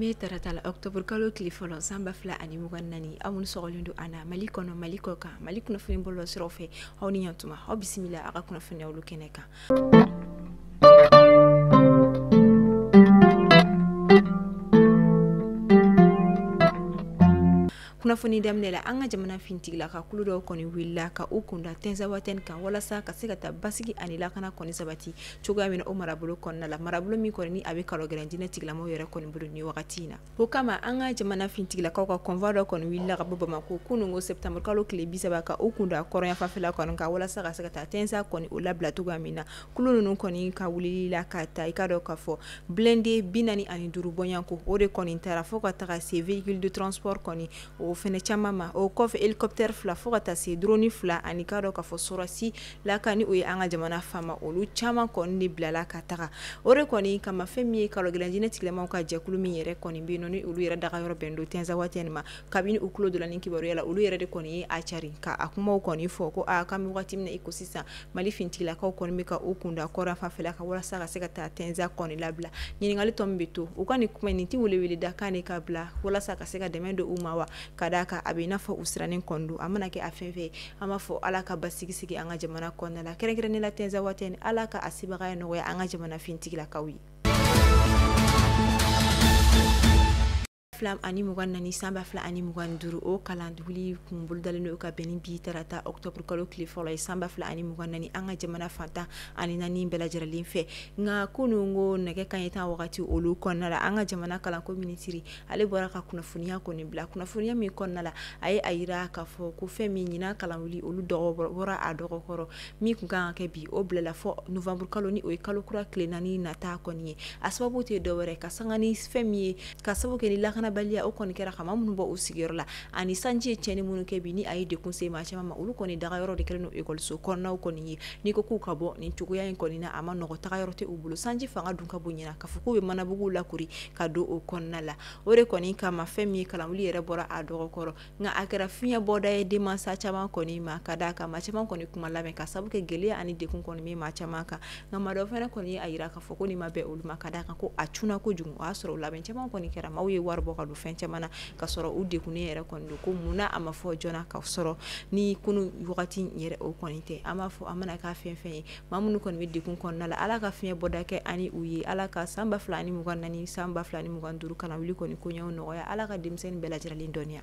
An bɛ tarata la octobre kalo tile fɔlɔ san 2024, aw minnu sɔgɔlen don an na Mali kɔnɔ, Mali kɔ kan, Mali kunnafoni bɔlɔlɔ siraw fɛ, aw ni ɲantuma, aw bisimila aw ka kunnafoniya olu kɛnɛ kan. Kunnafoni daminɛ la, an ka jamana finitigilaka kulu dɔw kɔni wulila ka u kunda Tɛnzawatɛni kan walasa ka se ka taa basigi ani lakana kɔni sabati cogoya min na o marabolo kɔnɔna la, marabolo min kɔni ni a bɛ kalogɛlɛn diinɛ tigilamaw yɛrɛ kɔni bolo ni wagati in na. O kama an ka jamana finitigilakaw ka convoi dɔ kɔni wulila ka bɔ Bamakɔ kununko septembre kalo tile 30 ka u kunda kɔrɔnyanfanfɛla kɔni kan walasa ka se ka taa Tɛnza kɔni o labila cogoya min na. Kulu ninnu kɔni ka wulili la ka taa i ka dɔn k'a fɔ blindé 45 bɔɲɔgɔnko o de kɔni taara fo ka taga se véhicule de transport kɔni o fɛnɛ caman ma. O kɔfɛ hélicoptère 2 fo ka taa se drone 2 ani k'a dɔn k'a fɔ sɔrɔsi lakani o ye an ka jamana faama olu caman kɔni de bilala ka taga. O de kɔni kama fɛn min ye kalogɛlɛn diinɛ tigilamaw ka jɛkulu min yɛrɛ kɔni bɛ yen nɔ ni olu yɛrɛ dagayɔrɔ bɛn don Tɛnzawatɛni ma, kabini u tulo donna ni kibaruya la, olu yɛrɛ de kɔni ye a cari ka a kumaw kɔni fɔ ko aa k'an bɛ wagati min na i ko sisan Mali finitigilakaw kɔni bɛ ka u kunda kɔrɔn fanfɛla kan walasa ka se ka taa Tɛnza kɔni labila. Ɲininkali tɔ min bɛ to u ka nin kuma nin tɛ weleweleda kan de ka bila walasa ka se ka dɛmɛ don u ma wa, ka d'a kan a bɛ i n'a fɔ u sirannen kɔni don. A mana kɛ a fɛn fɛn ye, an b'a fɔ Ala ka basigi sigi an ka jamana kɔnɔna la, kɛrɛnkɛrɛnnen la Tɛnzawatɛni, Ala ka a sebagaya nɔgɔya an ka jamana finitigilakaw ye. 2024 san 2025 o kalan wuli kun bolodalen don ka bɛn ni bi tarata octobre kalo tile fɔlɔ ye san 2024 an ka jamana fantan ani naani bɛɛ lajɛlen fɛ. Nka kunun ko nɛgɛ kanɲɛ 10 wagati olu kɔnɔna la, an ka jamana kalanko minisiri ale bɔra ka kunnafoniya kɔni bila, kunnafoniya min kɔnɔna la a ye a yira k'a fɔ ko fɛn min ɲinan kalan wuli olu bɔra a dɔgɔkɔrɔ min kun kan ka kɛ bi o bilala fɔ novembre kalo ni o ye kalo kura tile 4 nata kɔni ye. A sababu tɛ dɔwɛrɛ ka sanga ni fɛn min ye ka sababu kɛ ni lakanabaliya o kɔni kɛra ka maa minnu bɔ u sigiyɔrɔ la ani sanji ye tiɲɛni minnu kɛ bi ni a ye degun se maa caman ma, olu kɔni dagayɔrɔ de kɛlen don ekɔliso kɔnɔnaw kɔni ye. N'i ko k'u ka bɔ nin cogoya in kɔni na, a ma nɔgɔ, tagayɔrɔ tɛ u bolo, sanji fanga dun ka bon ɲina k'a fɔ k'u bɛ manabuguw lakori ka don o kɔnɔna la. O de kɔni kama fɛn min ye kalanwuli yɛrɛ bɔra a dɔgɔkɔrɔ, nka a kɛra fiɲɛ bɔda ye denmansa caman kɔni ma, ka d'a kan maa caman kɔni kuma lamɛn ka sababu kɛ gɛlɛya ani degun kɔni bɛ maa caman kan. Nka maa dɔw fana kɔni ye a yira k'a fɔ ko nin ma bɛn olu ma, ka d'a kan ko a cunna kojugu, o y'a sɔrɔ labɛn caman kɔni kɛra, maaw ye wari bɔ ka don fɛn caman na ka sɔrɔ u degunnen yɛrɛ kɔni don, ko munna a ma fɔ joona ka sɔrɔ ni kunun wagati yɛrɛ o kɔni tɛ. An b'a fɔ a mana k'a fɛn fɛn ye, maa minnu kɔni bɛ degun kɔnɔna la, Ala ka fiɲɛ bɔda kɛ ani u ye, Ala ka san 2024 san 2025 kalanwuli kɔni koɲɛw nɔgɔya, Ala ka denmisɛnnin bɛɛ lajɛlen dɔnniya.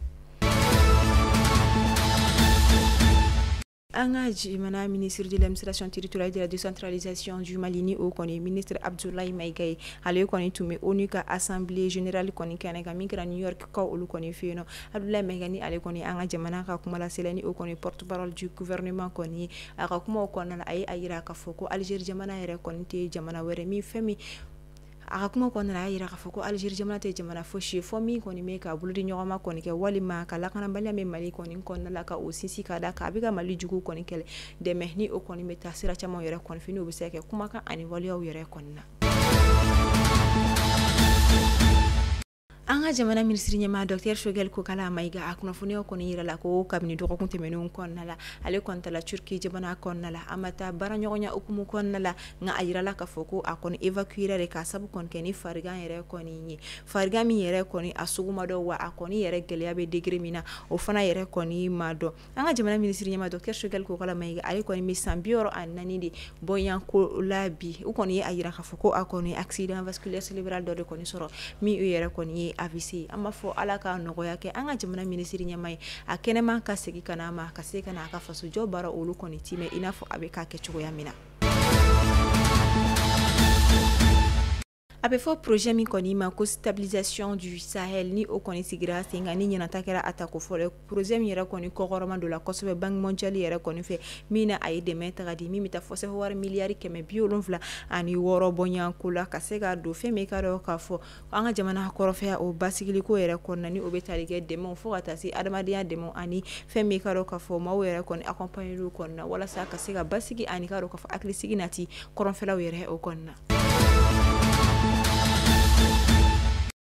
An ka jamana ministre de l'administration territoriale de la décentralisation du Mali ni o kɔni ministre Abdoulaye Maïga ye, ale kɔni tun bɛ ONU ka assemblée générale kɔni kɛnɛ kan min kɛra New York kaw olu kɔni fɛ yen nɔ. Abdoulaye Maïga ni ale kɔni an ka jamana ka kumalasela ni o kɔni porte parole du gouvernement kɔni ye, a ka kumaw kɔnɔna la a ye a yira k'a fɔ ko Algérie jamana yɛrɛ kɔni tɛ jamana wɛrɛ min fɛn min a ka kuma kɔnɔna la a y'a yira k'a fɔ ko Algérie jamana tɛ jamana fosi ye fɔ min kɔni bɛ ka bolodi ɲɔgɔnma kɔni kɛ walima ka lakanabaliya min Mali kɔni kɔnɔna la ka o sinsin ka da kan a bɛ ka Mali jugu kɔni kɛlɛ dɛmɛ ni o kɔni bɛ taa sira caman yɛrɛ kɔni fɛ n'o bɛ se ka kɛ kumakan ani waleyaw yɛrɛ kɔni na. An ka jamana minisiri ɲɛmaa Docteur Choguel Kokalla Maïga a kunnafoniyaw kɔni yira la ko kabini dɔgɔkun tɛmɛnenw kɔnɔna la ale kɔni taara Turquie jamana kɔnɔna la, a ma taa baaraɲɔgɔnya hukumu kɔnɔna la, nka a yirala k'a fɔ ko a kɔni évacuera de k'a sabu kɔni kɛ ni farigan yɛrɛ kɔni ye, farigan min yɛrɛ kɔni a sugu ma dɔn wa a kɔni yɛrɛ gɛlɛya bɛ degré min na o fana yɛrɛ kɔni ma dɔn. An ka jamana minisiri ɲɛmaa Docteur Choguel Kokalla Maïga ale kɔni bɛ san 64 de bɔɲɔgɔnko la bi, u kɔni ye a yira k'a fɔ ko a kɔni accident vasculaire cérébral dɔ de kɔni sɔrɔ min yɛrɛ kɔni ye AVC. An b'a fɔ Ala ka nɔgɔya kɛ an ka jamana minisiri ɲɛmaa ye, a kɛnɛma ka segin ka na a ma ka se ka na a ka fasojɔ baara olu kɔni timɛ i n'a fɔ a bɛ k'a kɛ cogoya min na. A bɛ fɔ projet min kɔni ma ko stabilisation du Sahel ni o kɔni sigira sen kan ni ɲinata kɛra a tako fɔlɔ, projet min yɛrɛ kɔni kɔkɔrɔma don la kosɛbɛ Banque mondiale yɛrɛ kɔni fɛ min na a ye dɛmɛ ta ka di min bɛ taa fɔ CFA wari miliyari 776 bɔɲɔgɔnko la ka se ka don fɛn min ka dɔn k'a fɔ an ka jamana kɔrɔfɛya o basigiliko yɛrɛ kɔnɔna ni o bɛ tali kɛ dɛmɛw fo ka taa se adamadenya dɛmɛw ani fɛn min ka dɔn k'a fɔ maaw yɛrɛ kɔni accompagner kɔnɔna walasa ka se ka basigi ani ka dɔn k'a fɔ hakilisigi nati kɔrɔnfɛlaw yɛrɛ o kɔnɔna.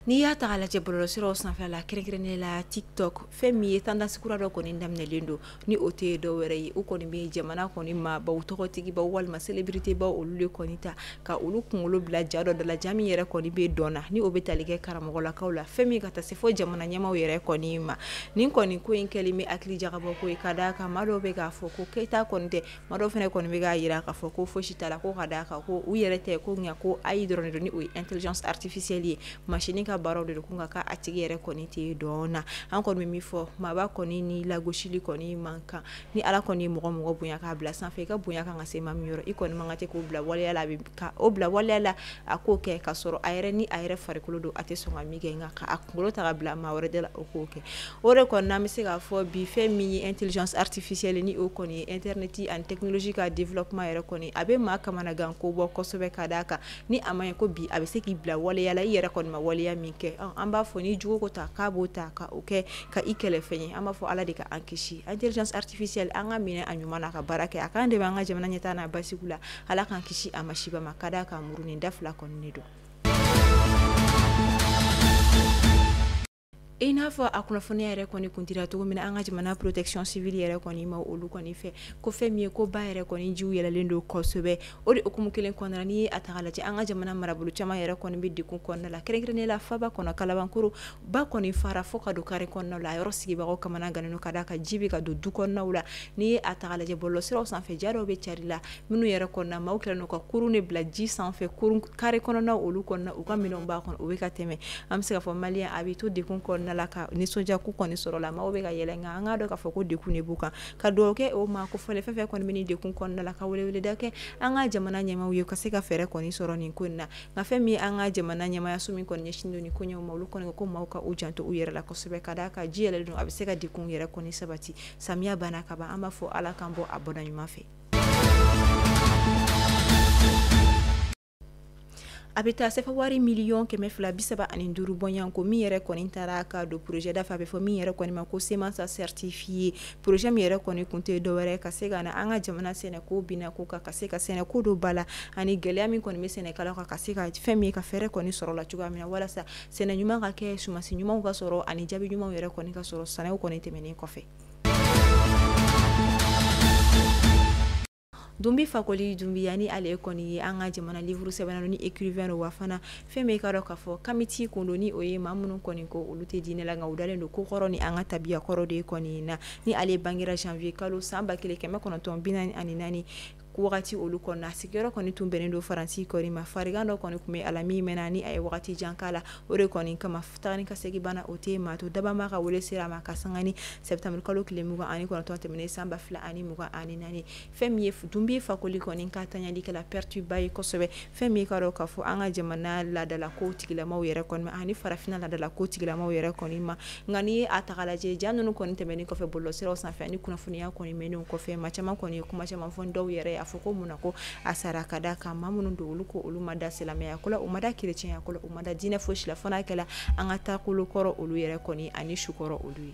N'i y'a ta k'a lajɛ bɔlɔlɔsiraw sanfɛ la, kɛrɛnkɛrɛnnen la TikTok, fɛn min ye tendance kura dɔ kɔni daminɛlen don, ni o tɛ dɔw wɛrɛ ye, u kɔni bɛ jamana kɔni maabaw, tɔgɔtigibaw walima célébrité baw, olu de kɔni ta ka olu kunkolo bila ja dɔ da la, ja min yɛrɛ kɔni bɛ dɔn na, ni o bɛ tali kɛ karamɔgɔlakaw la, fɛn min ka taa se fo jamana ɲɛmaaw yɛrɛ kɔni ma. Nin kɔni ko in kɛlen bɛ hakili jagabɔ ko ye, ka d'a kan maa dɔw bɛ k'a fɔ ko kɛta kɔni tɛ, maa dɔw fana kɔni bɛ k'a jira k'a fɔ ko fosi t'a la, ko ka d'a kan ko u yɛrɛ tɛ, ko nka ko AI dɔrɔn de don, ni o ye intelligence artificielle ye, machine ka baaraw de don, ko nka k'a tigi yɛrɛ kɔni tɛ dɔn na. An kɔni bɛ min fɔ, maaba kɔni ni lagosili kɔni man kan. Ni Ala kɔni ye mɔgɔ mɔgɔ bonya k'a bila sanfɛ, i ka bonya kan ka se maa min yɔrɔ, i kɔni man kan tɛ k'o bila waleya la, a bɛ ka o bila waleya la, a k'o kɛ k'a sɔrɔ a yɛrɛ ni a yɛrɛ farikolo don, a tɛ sɔn ka min kɛ, nka k'a kunkolo ta ka bila maa wɛrɛ da la, o k'o kɛ. O de kɔni n'an bɛ se k'a fɔ bi, fɛn min ye intelligence artificielle, ni o kɔni ye internet ani technologie ka développement yɛrɛ kɔni, a bɛ maa kamanagan ko bɔ kosɛbɛ, ka d'a kan ni a ma ɲɛ ko bi a bɛ se k'i bila waleya la, i yɛrɛ kɔni ma waleya min kɛ. An b'a fɔ ni jugu ko ta k'a b'o ta ka o kɛ ka i kɛlɛ fɛn ye, an b'a fɔ Ala de ka an kisi. Intelligence artificielle, an ka minɛ a ɲuman na ka baara kɛ, a k'an dɛmɛ an ka jamana ɲɛtaa n'a basigiw la. Ala k'an kisi a masiba ma, ka d'a kan murunin da fila kɔni de don. I n'a fɔ a kunnafoniya yɛrɛ kɔni kun dira cogo min na, an ka jamana protection civile yɛrɛ kɔni ma olu kɔni fɛ ko fɛn min ye ko ba yɛrɛ kɔni jiw yɛlɛlen don kosɛbɛ. O de hukumu kelen kɔnɔna, n'i ye a ta k'a lajɛ, an ka jamana marabolo caman yɛrɛ kɔni bɛ degun kɔnɔna la, kɛrɛnkɛrɛnnenya la faba kɔnɔ Kalabankoro, ba kɔni fara fo ka don kare kɔnɔna la, a yɔrɔ sigibagaw kamana gannen don, ka d'a kan ji bɛ ka don du kɔnɔnaw la. N'i ye a ta k'a lajɛ bɔlɔlɔsiraw sanfɛ, ja dɔw bɛ cari la minnu yɛrɛ kɔnɔna maaw kɛlen don ka kurun de bila ji sanfɛ, kurun kare kɔnɔnaw olu kɔnɔna, u ka minɛnw b'a kɔnɔ, u bɛ ka tɛmɛ. An bɛ se k'a fɔ maliyɛn a bɛ to degun kɔnɔna la ka nisɔndiya ko kɔni sɔrɔ la, maaw bɛ ka yɛlɛ, nka an k'a dɔn k'a fɔ ko degun de b'u kan. Ka dugawu kɛ o maa ko fɔlen fɛn fɛn kɔni bɛ nin degun kɔnɔna la, ka weleweleda kɛ an ka jamana ɲɛmaaw ye ka se ka fɛɛrɛ kɔni sɔrɔ nin ko in na. Nka fɛn min an ka jamana ɲɛmaayaso min kɔni ɲɛsinnen don nin ko ɲɛw ma, olu kɔni ko maaw ka u janto u yɛrɛ la kosɛbɛ, ka d'a kan ji yɛlɛlen don, a bɛ se ka degun yɛrɛ kɔni sabati. Samiya banna ka ban, an b'a fɔ Ala k'an bɔ a bɔda ɲuman fɛ. A bɛ taa sefa wari 235 miliyɔn bɔɲɔgɔnko min yɛrɛ kɔni taara ka don projet da fɛ, a bɛ fɔ min yɛrɛ kɔni ma ko semence certifiée. Projet min yɛrɛ kɔni kun tɛ dɔwɛrɛ ka se ka na an ka jamana sɛnɛko binna ko kan, ka se ka sɛnɛko don ba la, ani gɛlɛya min kɔni bɛ sɛnɛkɛlaw kan, ka se ka fɛn min ka fɛɛrɛ kɔni sɔrɔ la cogoya min na, walasa sɛnɛ ɲuman ka kɛ, sumasi ɲumanw ka sɔrɔ, ani jaabi ɲumanw yɛrɛ kɔni ka sɔrɔ sɛnɛw kɔni tɛmɛnen kɔfɛ. Dunbi Fakoli Dunbiya, ni ale kɔni ye an ka jamana livre sɛbɛnna ni écrivain don, wa fana fɛn min ka dɔn k'a fɔ kamiti kun don, ni o ye maa minnu kɔni ko olu tɛ diinɛ la, nka u dalen don ko kɔrɔ ni an ka tabiya kɔrɔ de kɔni na. Ni ale bangera janvier kalo san 1944 wagati olu kɔnɔ, a sigiyɔrɔ kɔni tun bɛnnen don Faransi kɔni ma. Farigan dɔ kɔni tun bɛ a la min mɛnna, ni a ye wagati jan k'a la, o de kɔni kama taga ni ka segin bana o tɛ maa to dabama ka wele sera a ma ka sanga ni septembre kalo tile 29 tɛmɛnen san 2024. Fɛn min ye Dunbi Fakoli kɔni ka taɲali kɛla perte ba ye kosɛbɛ, fɛn min ka dɔn k'a fɔ an ka jamana laadalako tigilamaw yɛrɛ kɔni ma, ani farafinna laadalako tigilamaw yɛrɛ kɔni ma. Nka n'i ye a ta k'a lajɛ, ja ninnu kɔni tɛmɛnen kɔfɛ bɔlɔlɔsiraw sanfɛ ani kunnafoniya kɔni mɛnenw kɔfɛ, maa caman kɔni ye kuma caman fɔ. Dɔw yɛrɛ y'a fɔ ko mun na ko a sara, ka da kan maa minnu don, olu ko olu ma da silamɛya ko la, u ma da kerecɛnya ko la, u ma da diinɛ fosi la, fo n'a kɛla an ka taabolo kɔrɔ olu yɛrɛ kɔni ani sukɔrɔ olu ye.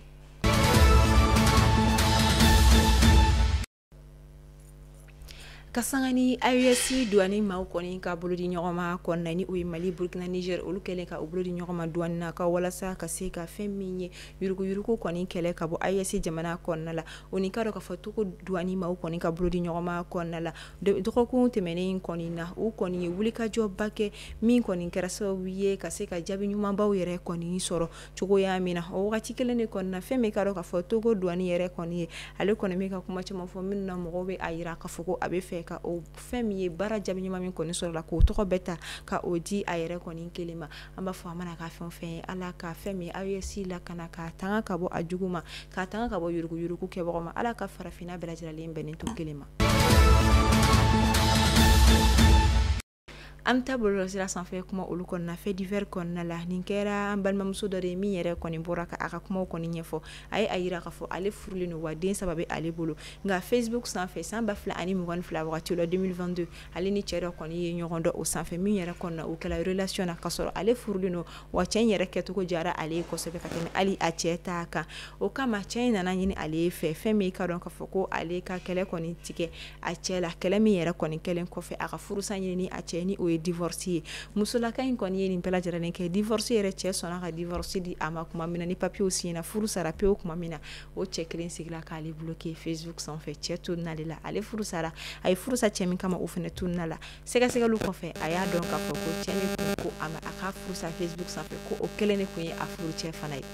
Ka sanga ni AES douane maaw kɔni ka bolo di ɲɔgɔn ma kɔnɔna, ni o ye Mali, Burkina, Niger, olu kɛlen ka u bolo di ɲɔgɔn ma douane na ka walasa ka se ka fɛn min ye yuruguyurugu kɔni kɛlɛ ka bɔ AES jamana kɔnɔna la. O ni ka dɔn k'a fɔ Togo douane maaw kɔni ka bolo di ɲɔgɔn ma kɔnɔna la, dɔgɔkun tɛmɛnen kɔni na, u kɔni ye wulikajɔba kɛ min kɔni kɛra sababu ye ka se ka jaabi ɲumanbaw yɛrɛ kɔni sɔrɔ cogoya min na. O wagati kelen de kɔnɔna, fɛn min ka dɔn k'a fɔ Togo douane yɛrɛ kɔni ye, ale kɔni bɛ ka kuma caman fɔ minnu na mɔgɔw bɛ a yira k'a fɔ ko a bɛ fɛ ka o fɛn min ye baara jaabi ɲuman min kɔni sɔrɔ la, k'o tɔgɔ bɛɛ ta ka o di a yɛrɛ kɔni kelen ma. An b'a fɔ a mana k'a fɛn o fɛn ye, Ala ka fɛn min AES lakana, k'a tanga ka bɔ a jugu ma, k'a tanga ka bɔ yuruguyurugu kɛbagaw ma. Ala ka farafinna bɛɛ lajɛlen bɛnnen to kelen ma. An bɛ taa bɔlɔlɔsira sanfɛ kuma olu kɔnɔna, fait divers kɔnɔna la. Nin kɛra an balimamuso dɔ de ye min yɛrɛ kɔni bɔra ka a ka kumaw kɔni ɲɛfɔ. A ye a yira k'a fɔ ale furulen don, wa den 3 bɛ ale bolo. Nka Facebook sanfɛ, san 2022 wagati la, 2022, ale ni cɛ dɔ kɔni ye ɲɔgɔn dɔn o sanfɛ, min yɛrɛ kɔnɔna o kɛla relation na, ka sɔrɔ ale furulen don, wa cɛ in yɛrɛ kɛcogo diyara ale ye kosɛbɛ ka tɛmɛ hali a cɛ ta kan. O kama cɛ in nana ɲini ale fɛ fɛn min ka dɔn k'a fɔ ko ale ka kɛlɛ kɔni tigɛ a cɛ la, kɛlɛ min yɛrɛ kɔni kɛlen kɔfɛ a ka furusa ɲini a cɛ, ni o ye ye divorce ye. Musolaka in kɔni ye nin bɛɛ lajɛlen kɛ divorce yɛrɛ, cɛ sɔnna ka divorce di a ma tuma min na ni papiers signé furu sara pewu tuma min na, o cɛ kelen sigila k'ale bloqué Facebook sanfɛ. Cɛ tununa ale la, ale furu sara, a ye furu sa cɛ min kama, o fana tununa la. Sɛgɛsɛgɛliw kɔfɛ, a y'a dɔn k'a fɔ ko cɛ min kun ko a ma a k'a furu sa Facebook sanfɛ, ko o kelen de kun ye a furu cɛ fana ye.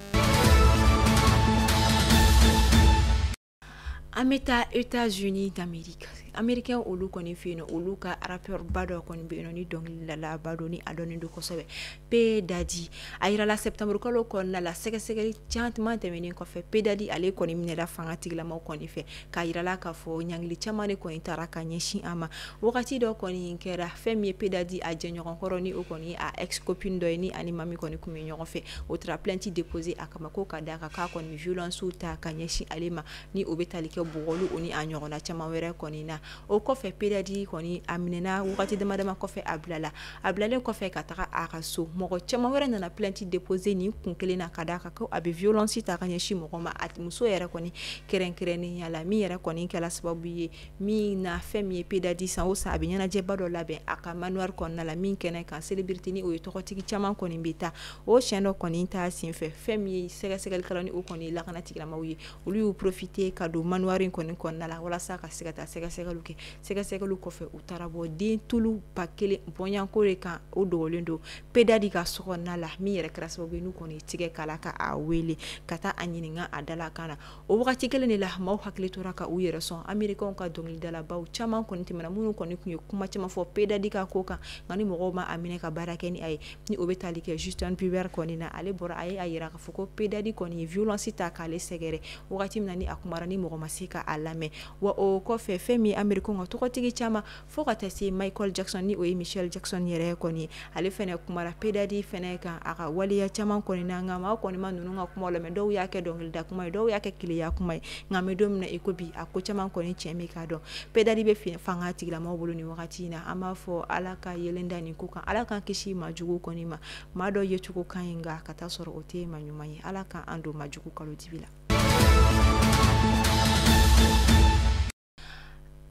An bɛ taa États-Unis d'Amérique. Américain olu kɔni fɛ yen nɔ, olu ka rappeur ba dɔ kɔni bɛ yen nɔ, ni dɔnkilidalaba don, ni a dɔnnen don kosɛbɛ, P Diddy. A yirala septembre kalo kɔnɔna la, sɛgɛsɛgɛli caman tɛmɛnen kɔfɛ, P Diddy ale kɔni minɛla fanga tigilamaw kɔni fɛ, k'a yirala k'a fɔ ɲangili caman de kɔni taara ka ɲɛsin a ma. Wagati dɔ kɔni kɛra, fɛn min ye P Diddy a jɛɲɔgɔnkɔrɔ, ni o kɔni ye a ex copine dɔ ye, ni ani maa min kɔni tun bɛ ɲɔgɔn fɛ, o taara plainte déposer a kama, ko ka d'a kan k'a kɔni violence ta ka ɲɛsin ale ma, ni o bɛ tali kɛ bugɔli o ni a ɲɔgɔnna caman wɛrɛ kɔni na. O kɔfɛ, P Diddy kɔni a minɛna wagati dama dama kɔfɛ, a bilala. A bilalen kɔfɛ ka taga a ka so, mɔgɔ caman wɛrɛ nana plainte déposer nin kun kelen na, ka d'a kan ko a bɛ violence ta ka ɲɛsin mɔgɔ ma, a muso yɛrɛ kɔni kɛrɛnkɛrɛnnenya la, min yɛrɛ kɔni kɛla sababu ye min na fɛn min ye P Diddy, san o san a bɛ ɲɛnajɛba dɔ labɛn a ka manoir kɔnɔna la, min kɛnɛ kan célébrité ni o ye tɔgɔtigi caman kɔni bɛ taa. O siɲɛ dɔ kɔni ta senfɛ, fɛn min ye sɛgɛsɛgɛlikɛlaw ni o kɔni ye lakana tigilamaw ye, olu y'u profiter ka don manoir in kɔni kɔnɔna la walasa ka se ka taa sɛgɛsɛgɛliw kɛ. Sɛgɛsɛgɛliw kɔfɛ, u taara bɔ den tulu 1000 bɔɲanko de kan, o dogolen don P Diddy ka so kɔnɔna la, min yɛrɛ kɛra sababu ye n'u kɔni tigɛ k'a la ka a wele ka taa a ɲininka a dala kan na. O wagati kelen de la, maaw hakili tora ka u yɛrɛ sɔn. Américains ka dɔnkilidalabaw caman kɔni tɛmɛna, minnu kɔni tun ye kuma caman fɔ P Diddy ka ko kan, nka ni mɔgɔw ma a minɛ ka baara kɛ ni a ye, ni o bɛ tali kɛ Justin Bieber kɔni na. Ale bɔra, a ye a yira k'a fɔ ko P Diddy kɔni ye violence ta k'ale sɛgɛrɛ wagati min na ni a kumara, ni mɔgɔ ma se ka a lamɛn. Wa o kɔfɛ, fɛn min ye Américains ka tɔgɔtigi caman, fo ka taa se Michael Jackson, ni o ye Michel Jackson yɛrɛ kɔni ye, ale fɛnɛ kumara P Diddy fɛnɛ kan a ka waleya caman kɔni na. Nka maa kɔni ma ninnu ka kuma lamɛn, dɔw y'a kɛ dɔnkilida kuma ye, dɔw y'a kɛ keleya kuma ye. Nka an bɛ don min na i ko bi, a ko caman kɔni tiɲɛ bɛ k'a dɔn P Diddy bɛ fanga tigilamaw bolo nin wagati in na. An b'a fɔ Ala ka yelen da nin ko kan, Ala k'an kisi maa jugu kɔni ma. Maa dɔ ye cogo kan ye, nka ka taa sɔrɔ o tɛ maa ɲuman ye. Ala k'an don maa jugu kalo dibi la.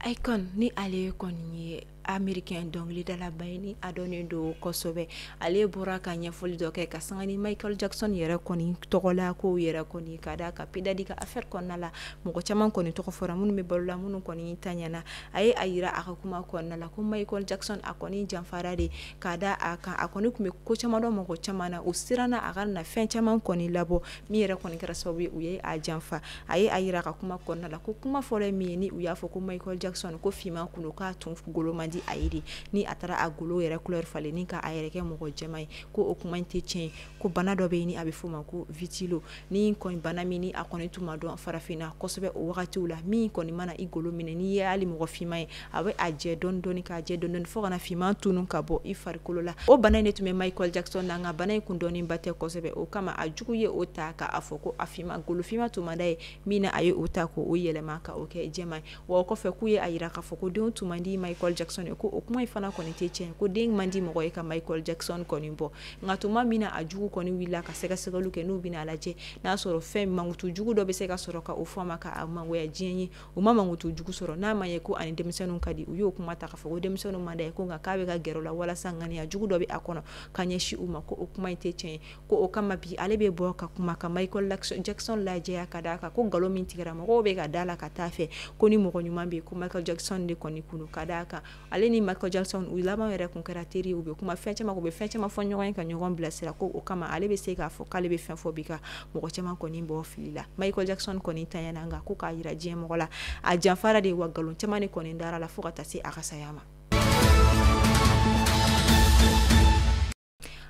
Akon, ni ale kɔni ye américain dɔnkilidalaba ye, ni a dɔnnen don kosɛbɛ, ale bɔra ka ɲɛfɔli dɔ kɛ ka sanga ni Michael Jackson yɛrɛ kɔni tɔgɔla kow yɛrɛ kɔni, ka d'a kan P Diddy ka affaire kɔnɔna la, mɔgɔ caman kɔni tɔgɔ fɔra, minnu bɛ balo la, minnu kɔni ta ɲɛna. A ye a yira a ka kuma kɔnɔna la ko Michael Jackson a kɔni janfara de, ka da a kan a kɔni tun bɛ ko caman dɔn mɔgɔ caman na, o siranna a ka na fɛn caman kɔni labɔ, min yɛrɛ kɔni kɛra sababu ye u ye a janfa. A ye a yira a ka kuma kɔnɔna la ko kuma fɔlɔ ye min ye, ni u y'a fɔ ko Michael Jackson ko finman kun don, k'a tun golo man di a ye de, ni a taara a golo yɛrɛ couleur falen ni ka a yɛrɛ kɛ mɔgɔ jɛman ye, ko o kuma in tɛ tiɲɛ ye. Ko bana dɔ bɛ yen ni a bɛ f'o ma ko vitiligo, ni kɔni bana min ni a kɔni tun ma dɔn farafinna kosɛbɛ o wagatiw la, min kɔni mana i golo minɛ, n'i ye hali mɔgɔ finman ye, a bɛ a jɛ dɔɔni dɔɔni k'a jɛ dɔɔni dɔɔni fo ka na finman tunun ka bɔ i farikolo la. O bana in de tun bɛ Michael Jackson na, nka bana in kun dɔɔninba tɛ kosɛbɛ. O kama a jugu ye o ta k'a fɔ ko a finman golo finman tun man d'a ye, min na a ye o ta k'o yɛlɛma ka o kɛ jɛman ye. Wa o kɔfɛ, k'u ye a yira k'a fɔ ko denw tun man di Michael Jackson ye, ko o kuma in fana kɔni tɛ tiɲɛ, ko den man di mɔgɔ ye ka Michael Jackson kɔni bɔ. Nka tuma min na a jugu kɔni wulila ka sɛgɛsɛgɛliw kɛ, n'u bɛna a lajɛ n'a sɔrɔ fɛn mankutu jugu dɔ bɛ se ka sɔrɔ ka o fɔ a ma ka a mangoya diɲɛ ye, u ma mankutu jugu sɔrɔ. N'a ma ye ko ani denmisɛnninw ka di, u y'o kuma ta k'a fɔ ko denmisɛnninw man d'a ye, ko nka k'a bɛ ka gɛrɛ u la walasa ŋaniya jugu dɔ bɛ a kɔnɔ ka ɲɛsin u ma, ko o kuma in tɛ tiɲɛ ye. Ko o kama bi ale bɛ bɔ ka kuma ka Michael Jackson lajɛya, ka d'a kan ko nkalon min tigɛra mɔgɔw bɛ ka da la ka taa fɛ, ko ni mɔgɔ ɲuman bɛ yen, ko Michael Jackson de kɔni kun don, ka d'a kan ale ni Michael Jackson u laban yɛrɛ kun kɛra teri, u bɛ kuma fɛn caman, u bɛ fɛn caman fɔ ɲɔgɔn ye ka ɲɔgɔn bilasira. Ko o kama ale bɛ se k'a fɔ k'ale bɛ fɛn fɔ bi ka mɔgɔ caman kɔni bɔ fili la. Michael Jackson kɔni tanyana, nka ko k'a yira diɲɛ mɔgɔ la a janfara de, wa nkalon caman de kɔni dara la fo ka taa se a ka saya ma.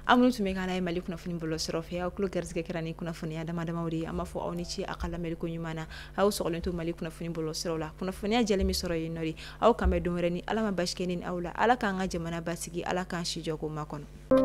Aw minnu tun bɛ k'an ye Mali kunnafoni bɔlɔlɔ siraw fɛ, aw tulo garisɛgɛ kɛra ni kunnafoniya dama damaw de ye. An b'a fɔ aw ni ce a ka lamɛnni ko ɲuman na. Aw sɔgɔlen to Mali kunnafoni bɔlɔlɔ siraw la, kunnafoniya jɛlen bɛ sɔrɔ yen nɔ de. Aw kan bɛn don wɛrɛ ni Ala ma basi kɛ ni aw la. Ala k'an ka jamana basigi, Ala k'an si jɔ ko makɔnɔ.